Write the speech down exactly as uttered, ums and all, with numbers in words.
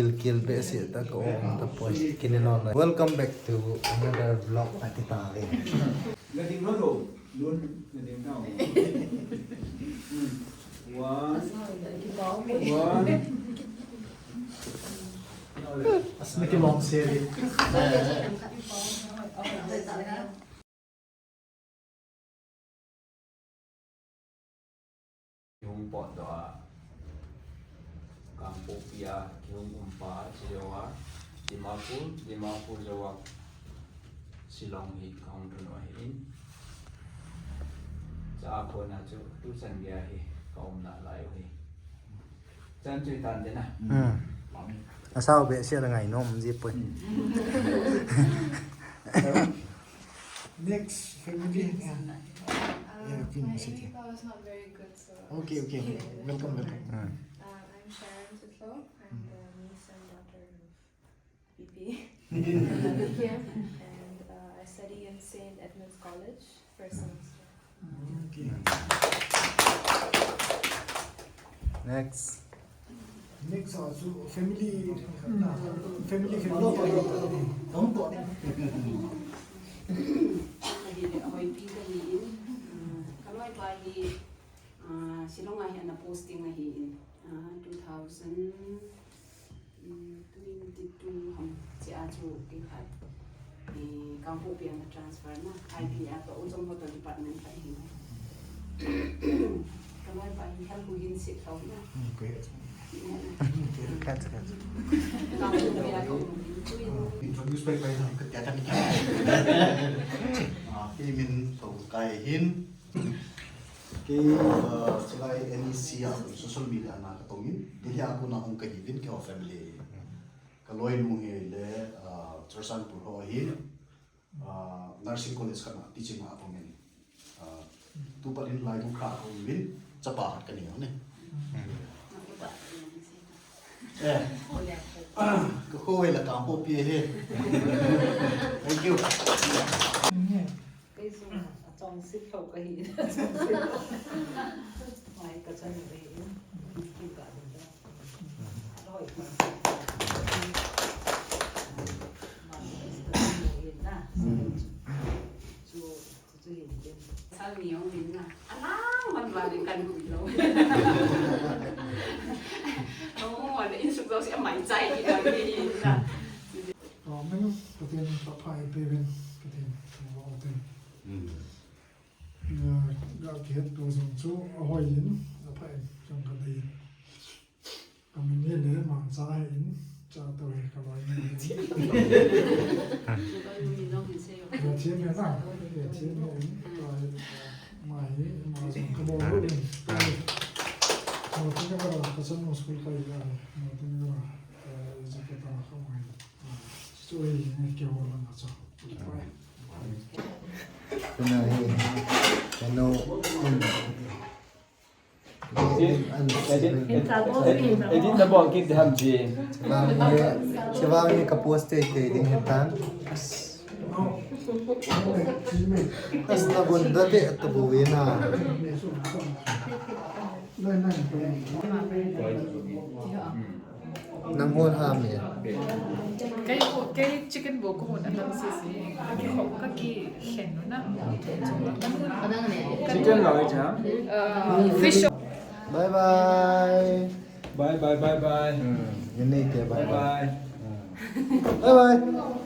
Kil kil behseh ta ka um ta poi. Kini non. Welcome back to another vlog ati ta ve. One. One. Asna ki long seri. Kihung potdoh a, Kangpokpi a kihung umpa a, chujou a, Dimapur, Dimapur jou a, Shillong hi kahung tunu ahin. Chua kona chu tuchan gei a hi kaumna lai u hi. Chan chu hitan te na. Hmm. Asao behseh a ngainom ji poi. Next family. Yeah. Uh, yeah, my English power is not very good, so okay, okay. Welcome, welcome. Uh, I'm Sharon Tutlo. I'm the niece and daughter of P P here, and uh, I study in Saint Edmund's College, first semester. Okay. Next. Next, uh, so family, uh, family, family. Ahile, ahoipi kahi in, uh, kaloipa hi, uh, Shillong a hi ana posting ahin, uh, two thousand, um, twenty-two ham, chea chu kikhat. Eh, Kangpokpi a ana transfer na, I P a ka Ojong Hotel Department ka hi. Kaloipa hi help u hin sit lou na. Hmm, okay. Kangpokpi a ka um hin chu in. Introduce pai pai na, ka tia ta ni. Ah, kei min Tokai hin. Kei, uh, chulai N E C a, social media na katong in. Delhi a kona hung kahi uvin, keiho family. Kaloinu hi le, uh, Churachandpur ho ahin, uh, nursing college khat na teaching a kong in. Uh, tupat in Laibukhra a kong in, chapa khat kanei u ne. Eh. Kakho hi la Kangpokpi hi. Thank you. Kei jong achom sit lou kahi. Mai kachanu kahi. Kei ka ding da. Aloi ka. Masters kachanu hin na. Chu, chu, chu hin din. Sal ni ong din na. Alang man ba din kan hui lou. Oh, na insuk lou si amai chai ki da ni na. Amen. Pathen in phatthei peh uvin, Pathen in phatthei peh uvin. Hmm. Ga, ga kihetto jong chu ahoi in, apha in, jong kadei in. Kamin hi le Mangcha hin, cha to hi kaloi ni. Kaloi ni jong hin sei. Ga thiem hi na, ga thiem hi in, mai, mai jong kabol in. Mo tin ka ra, ka chan mo school kai ya, mo tin ka ra, eh, je ka ta ka mai. Edit, edit, edit na bol kit diham ji. Chivang ni, chivang ni ka post te te ding hitan. As na bun da te tu bu na. Nang hon ham e. Kei, kei chicken bou kahon atam sese. Kaki ho, kaki khen nu na. Chicken lou cha. Uh, fish. Bye bye. Bye bye, bye bye. Hmm, ye nei te bye bye. Bye bye. Hmm. Bye bye.